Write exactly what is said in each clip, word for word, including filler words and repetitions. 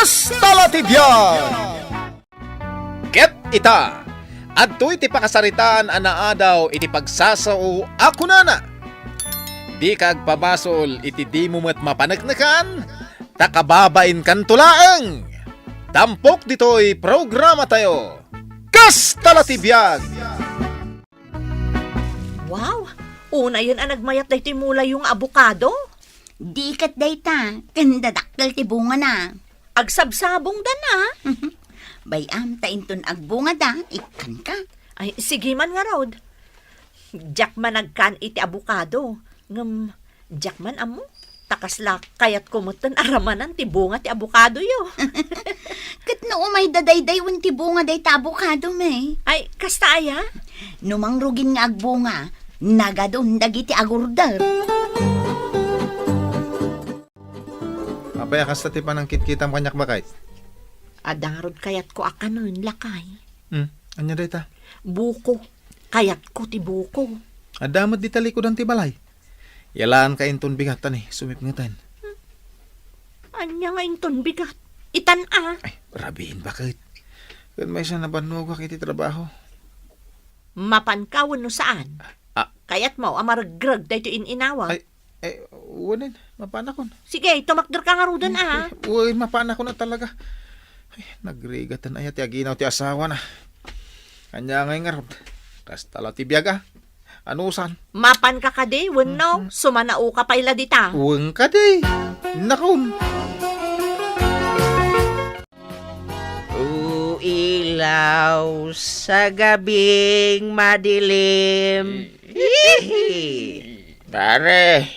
Kasta la ti biag! Ket ita, adtoy ti pakasaritaan a naadaw iti pagsasao a kunana, "Dika agpabasol iti dimo met mapaneknekan, ta kababainkanto laeng." Tampok ditoy programatayo, Kasta la ti biag! Wow! Unayen a nagmayat daytoy mulayo nga abokado. Di ket dayta, ken dadakkel ti bungana. Agsabsabongda na. Bay-am ta inton agbungada, ikkanka. Ay, sige man ngarud. Diak man agkan iti abokado. Ngem, diak man ammo. Ta kasla kayatko metten a ramanan ti bunga ti abokadoyo. Ket no umayda daydiay wen ti bunga dayta abokado, may? Ay, kasta aya? No mangrugin nga agbunga, nagadon dagiti agurder. Apay a kasta ti panangkitkitam kaniak, baket? Adda ngarud kayatko a kanen, lakay. Hmm, ania dayta? Buko. Kayatko ti buko. Adda met dita likudan ti balay. Yalaanka inton bigat, ta ni, sumipngeten. Hmm. Ania nga inton bigat? Itan a. Ay, rabiin, baket. Ken maysa nabannogak iti trabaho. Mapanka wenno saan? Ah. Kayatmo a maregreg daytoy in-inawak? Ay, eh, wen, mapanakon. Sige, tumakderka ngaruden a. Wen, mapanakon a talaga. Ay, nagrigatan aya ti aginaw ti asawana. Ania ngay ngarud? Kasta la ti biag a. Anusan? Mapanka kadi, wenno, mhm, sumanaoka pay la dita? Wen kadi. Nakon. O ilaw sa gabing madilim. Pare,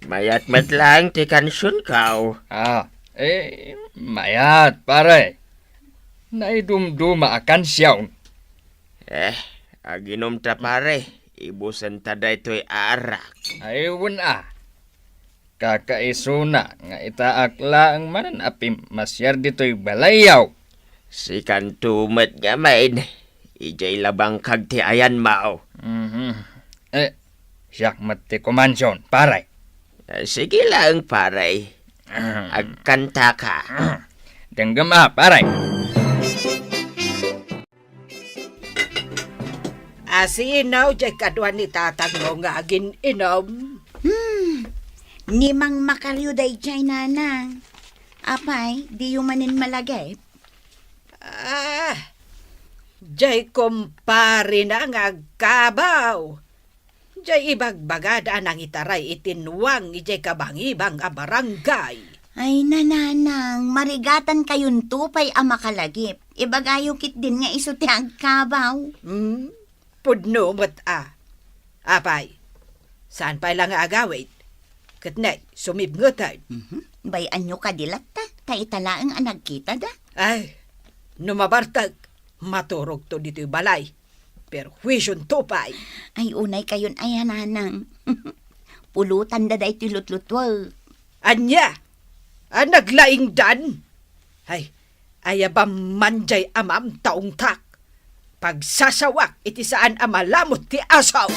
mayat met laeng ti kansionko. Ah, eh, mayat, pare. Naidumduma a kansion. Eh, aginom ta, pare. Ibusen ta daytoy a arak. Ay, wen a. Kakaisuna nga itaak laeng manen a pimmasiar ditoy balayyo. Sikanto met ngamin, idiay la bangkag ti ayanmo. Mhm. Eh, siak met ti kumansion, pare. Eh, sige laeng, pare. Agkantaka. Denggem a, pare. Asino diay kadua ni tatangmo nga agin-inom? Hmm, ni Mang Macario daydiay, nanang. Apay, diyo manen malagip? Ah, diay kumparena nga agkabaw. Diay ibagbagada a nangitaray iti nuang idiay kabangibang a barangay. Ay, nanang, marigatantayonto pay a makalagip. Ibagayo ketdin nga isu ti agkabaw. Hmm? Pudno met a. Apay, saan pay la nga agawid? Ket ne, sumipngeten. Mhm. Bay-anyo kadi latta, ta ita laeng a nagkitada. Ay, no mabartek, maturogto ditoy balay. Perhuisionto pay. Ay, unaykayon aya, nanang. Pulotanda daytoy lutlutuek. Ania? A naglaingdan? Ay, ayabam man diay amam ta ungtak. Pagsasawak iti saan a malamut ti asaw.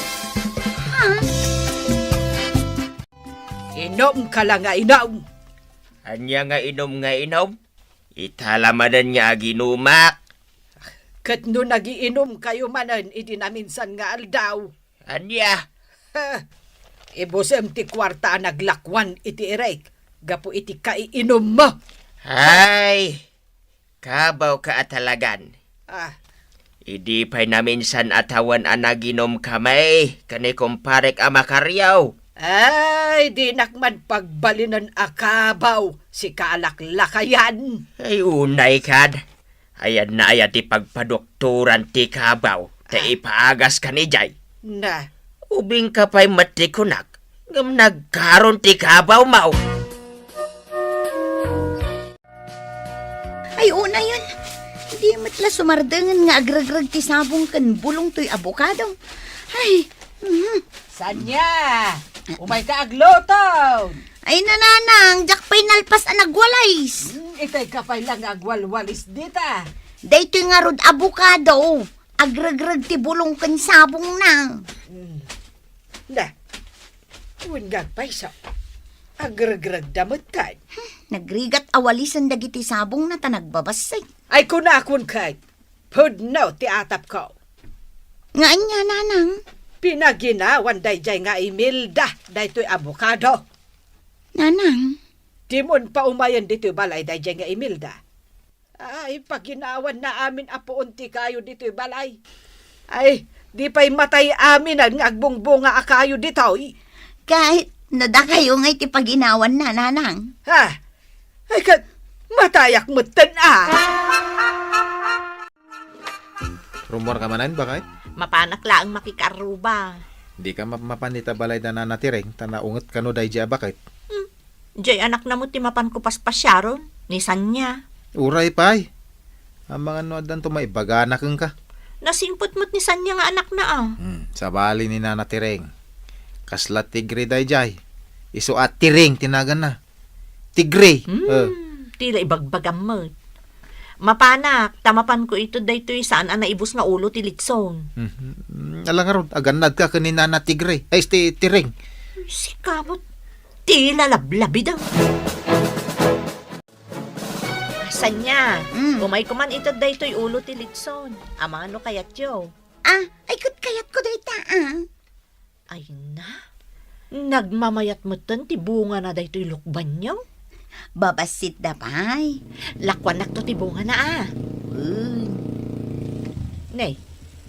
Ha? Inumka la nga inum. Ania nga inum nga inum? Ita la manen nga aginumak. Ket no nagiinumkayo manen idi naminsan nga aldaw, ania? Ha! Ibusem ti kuarta a naglakuan iti irek gapu iti kaiinummo. Ay, kabawka a talagan. Ah. Idi pay naminsan a tawen a naginumkami ken ni kumparek a Macario. Ay, dinak man pagbalinen a kabaw, sikalaklakayan. Ay, unay kad. Ayanna aya ti pagpadoktoran ti kabaw, ta ah, ipaagaska idiay. Na. Ubingka pay met ti kunak, ngem nagkaron ti kabawmo. Ay, unayen. Di met la sumardengen nga agregreg ti sabong ken bulong toy abokado. Ay, mhm. Sanya, umayka agluto. Ay, nanang, diak pay nalpas a nagwalis. Hmm, itay ka pay lang agwalwalis dita. Daytoy ngarud abokado, agregreg ti bulong ken sabongna. Hmm. Da, wen gagpayso. Agregregda metten. Nagrigat a walisen dagiti sabongna ta nagbabassek. Ay, kunakon ket, pudno ti atapko. Nga ania, nanang? Pinaginawan daydiay nga Imelda daytoy abokado. Nanang? Dimon paumayen ditoy balay daydiay nga Imelda. Ay, paginawanna amin a puon ti kayo ditoy balay. Ay, di pay matay aminan nga agbungbunga a kayo ditoy. Ket no dakayo ngay ti paginawanna, nanang. Ha? Ay, ket matayak metten a. Rummuarka manen, baket? Mapanak laeng makikarruba. Dika mapmapan ita balay da Nana Tireng, ta naunget kano daydiay a baket. Hmm. Diay anakna met ti mapanko paspasiaron, ni Sanya. Uray pay. Amangan no addanto maibagana kenka. Nasingpet met ni Sanya nga anakna a. Hmm, sabali ni Nana Tireng. Kasla tigre daydiay. Isu a Tireng ti naganna. Tigre. Hmm, Eh. Ti la ibagbagam met. Mapanak, ta mapanko ited daytoy saan a naibus nga ulo ti litson. Mhm. Ala ngarud, agannadka ken ni Nana Tigre. Ay, ti Tireng. Sika met, ti lalablabida. Sanya, Mm. Umayko man ited daytoy ulo ti litson. Amangan no kayatyo. Ah, ay, ket kayatko dayta, ah. Ay na, nagmamayat metten ti bungana daytoy lukbanyo. Babassitda pay. Lakuannakto ti bungana a. Wen. Ne,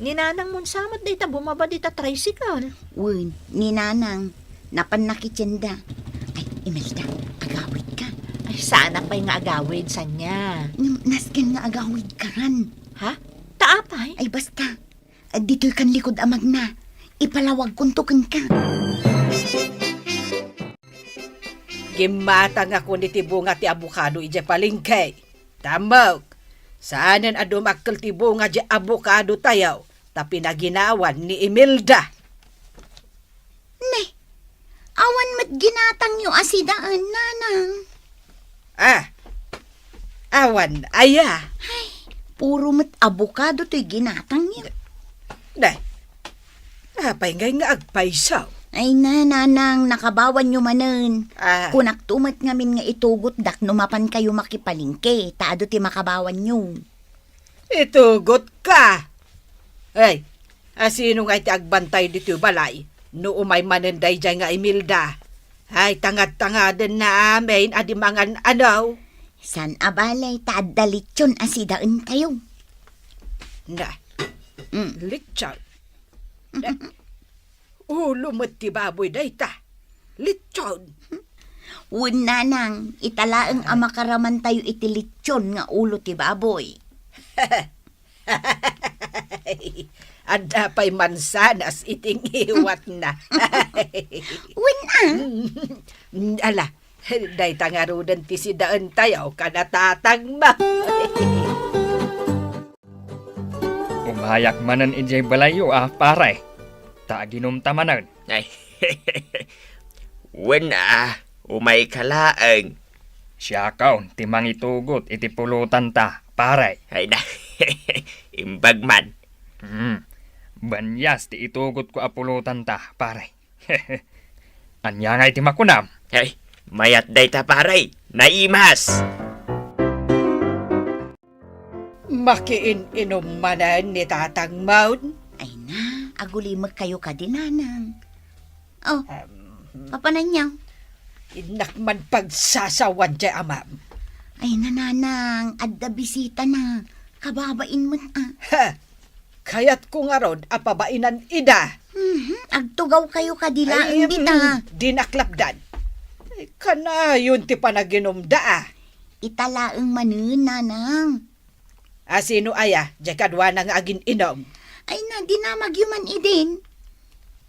ni Nanang Monsa met dayta bumaba dita tricycle. Wen, ni Nanang, napanna kitienda. Ay, Imelda, agawidka. Ay, saanak pay nga agawid, Sanya. Ngem nasken nga agawidkan. Ha? Ta apay? Ay, basta. Ditoy kan likud a magna, ipalawagkonto kenka. Gimmatangakon iti bunga ti abokado idiay palengke. Tammek, saanen a dumakkel ti bunga diay abokado tayo, ta pinaginawan ni Imelda. Ne, awan met ginatangyo a sidaen, Nanang. Ah, awan aya. Ay, puro met abokado toy ginatangyo. Nay, apay ngay nga agpayso? Ay na, Nanang, nakabawanyo manen. Ah. Kunakto met ngamin nga itugotdak no mapankayo makipalengke, ta adu ti makabawanyo. Itugotka. Ay, asino ngay ti agbantay ditoy balay no umay manen daydiay nga Imelda? Ay, tangad-tangadenna amin a di mangan-ano. Saan a bale, ta adda litson a sidaentayo. Na, Mm. litson. Ulo met ti baboy dayta. Litson. Wen, Nanang, ita laeng a makaramantayo iti litson nga ulo ti baboy. Adda pay mansanas iti ngiwatna. Wen, a. Mm, ala, dayta ngaruden ti sidaentayo kada tatangmo. Umayak manen idiay balayyo a, pare. Ta aginumta manen. Ay, wen a, umayka laeng. Siakon ti mangitugot iti pulotanta, pare. Ay na, imbag man. Hmm. Banias ti itugotko a pulotanta, pare. Ania ngay ti makunam? Ay, mayat dayta, pare. Naimas. Makiin-inum manen ni tatangmon? Ay na, agulimekkayo kadi, Nanang. Oh, Em, papananyo? Innak man pagsasawan diay amam. Ay na, Nanang, adda bisitana. Kababain met a. Ha! Kayatko ngarud a pabainan ida. Mhm, agtugawkayo kadi laeng dita. Ay, mm, dinak lapdan. Ay, kanayon ti panaginumda a. Ita laeng manen, Nanang. A, sino aya, diay kaduana nga agin-inum? Ay na, dinamagyo man idin.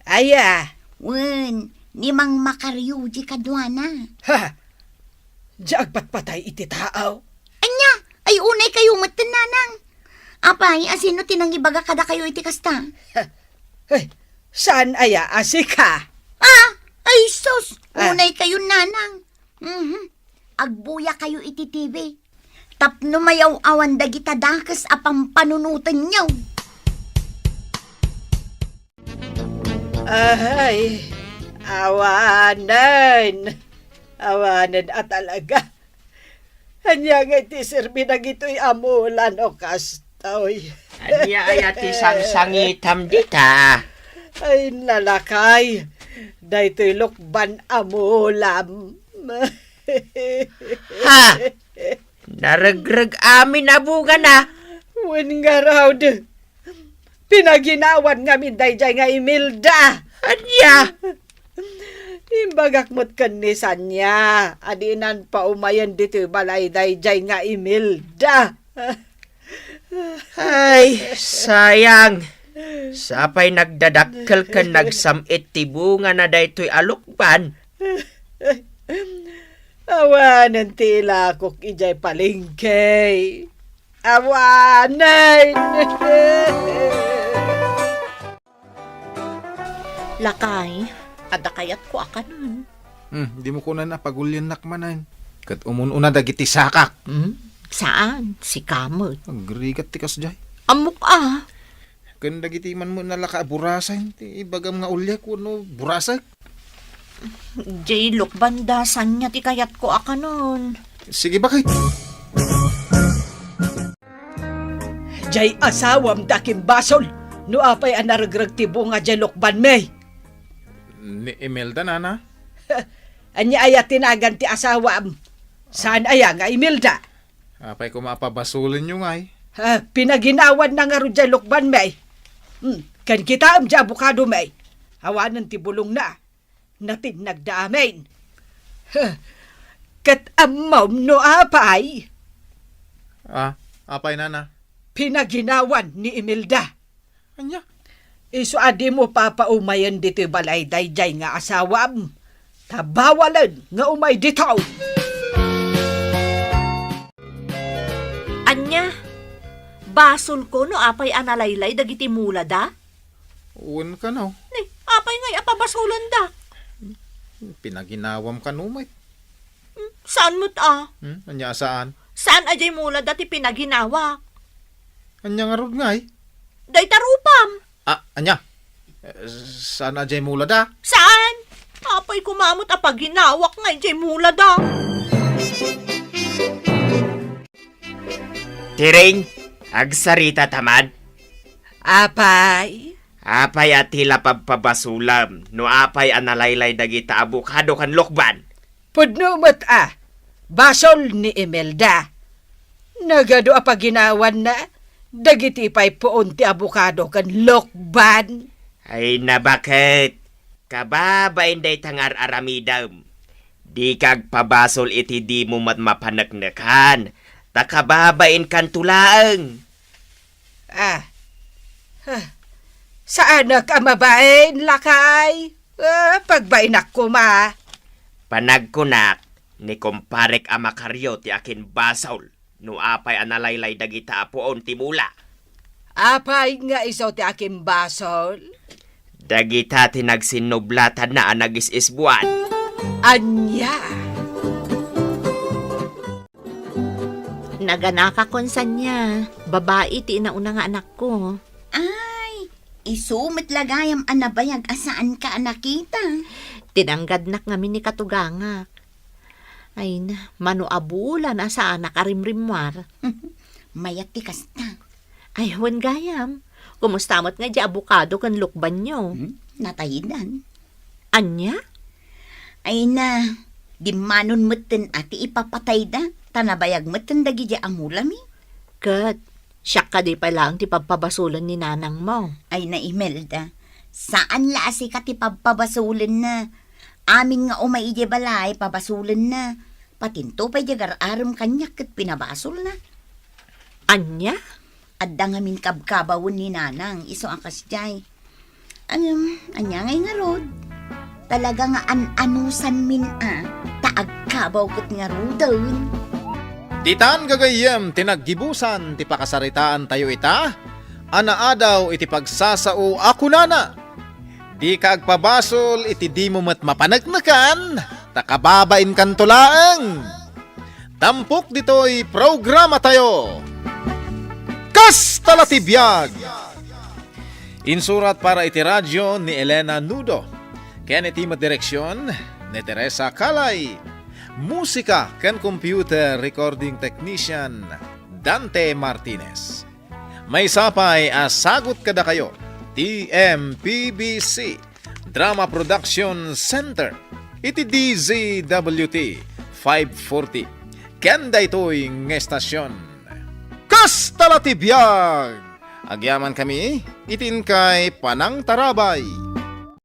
Aya? Wen, ni Mang Makaryo diay kaduana. Ha! Diay agpatpatay iti tao? Ania? Ay, unaykayo metten, Nanang. Apay, a, sino ti nangibaga kadakayo iti kasta? Ay, saan aya a sika? Ah! Ay, sus! Ah. Unaykayo, Nanang. Mhm. Agbuyakayo iti T V. Tapno mayaw-awan dagita dakes a pampanunotenyo. Ay, awanen. Awanen a talaga. Ania ngay ti serbi dagitoy a mula no kastoy? Ania aya ti sangsangitam dita? Ay, nalakay. Daytoy lukban a mulam. Ha? Naregreg amin a bungana. Wen ngarud. Pinaginawan ngamin daydiay nga Imelda. Ania? Imbagak met ken ni Sania a dinan paumayen ditoy balay daydiay nga Imelda. Ay, sayang. Sapay nagdadakkel ken nagsam-it ti bungana daytoy a lukban. Awanen ti ilakok idiay palengke. Awanen! Lakay, adda kayatko a kanen. Hmm, dimo kunan a pagulyennak manen. Ket umun-una dagiti sakak. Hmm? Saan? Sika met. Agrigat ti kasdiay. Ammok a. Ken dagiti man met nalaka a burasen, ti ibagam nga uliek wenno burasek? Jay lukban da, Sania ti kayatko a kanen. Sige, bakit? Jay asawam ti akimbasol no apay a naregreg ti bunga jay lukbanmi. Ni Imelda, nana? Ania aya ti nagan ti asawam? Saan aya nga Imelda? Apay koma a pabasolenyo ngay? Ha, pinaginawan na ngarud jay lukbanmi. Hmm, ken kitaem jay abokadomi. Awanen ti bulongna. Natinnag da amin. Huh, ket ammom no apay? Ah, apay, nana? Pinaginawan ni Imelda. Ania? Isu a dimo papaumayen ditoy balay daydiay nga asawam. Ta bawalen nga umay ditoy. Ania? Basolko no apay a nalaylay dagiti mulada? Wen kano. Ni, apay ngay a pabasolendak? Pinaginawam kano met. Hmm, saan met a? Hmm, ania a saan? Saan a jay mulada ti pinaginawak? Ania ngarud ngay? Dayta rupam. Ah, ania? Eh, saan a jay mulada? Saan? Apay koma met a paginawak ngay jay mulada? Tiring, agsarita ta man. Apay? Apay a ti la pabpabasolam no apay a nalaylay dagita abokado ken lukban? Pudno met a, basol ni Imelda. Nagadu a paginawanna dagiti pay puon ti abokado ken lukban. Ay, nabaket? Kababain dayta nga ar-aramidem. Dika agpabasol iti dimo met mapaneknekan, ta kababainkanto laeng. Ah. Huh. Saanak a mabain, lakay. Ah, pagbainak koma. Panagkunak, ni kumparek a Macario ti akinbasol no apay a nalaylay dagita a puon ti mula. Apay nga isu ti akimbasol? Dagita ti nagsinnublatanna a nagis-isbuan. Ania? Naganakakon, Sania. Babai ti inauna nga anakko. Ay, isu met la gayam a nabayag a saanka a nakita. Tinanggadnak ngamin ni katugangak. Ay na, mano a bulan a saanak a rimrimmuar. Mayat ti kasta. Ay, wen gayam. Kumusta met nga di abokado ken lukbanyo? Hmm? Nataydan. Ania? Ay na, dimmanon metten a ti ipapatayda, ta nabayag metten dagiti amulami. Ket, siak kadi pay laeng ti pabpabasolen ni nanangmo? Ay na, Imelda, saan la a sika ti pabpabasolenna. Amin nga umay idiay balay, pabasolenna. Patinto pay diay gar-arem kaniak ket pinabasolna. Ania? Adda ngamin kabkabawen ni nanang, isu a kasdiay. Ngem, ania ngay ngarud? Talaga nga an-anusanmin a, ta agkabaw ket ngaruden. Ditan gagayyem ti naggibusan ti pakasaritaantayo ita, a naadaw iti pagsasao a kunana, "Dika agpabasol iti dimo met mapaneknekan, ta kababainkanto laeng." Tampok ditoy programatayo, Kasta la ti Biag! Insurat para iti radio ni Elena Nudo, ken iti madireksion ni Teresa Calay. Musika ken computer recording technician, Dante Martinez. Maysa pay a sagut kadakayo ti M P B C Drama Production Center iti D Z W T five forty. Ken daytoy nga estasion. Kasta la ti biag! Agyaman kami iti inkay panangtarabay.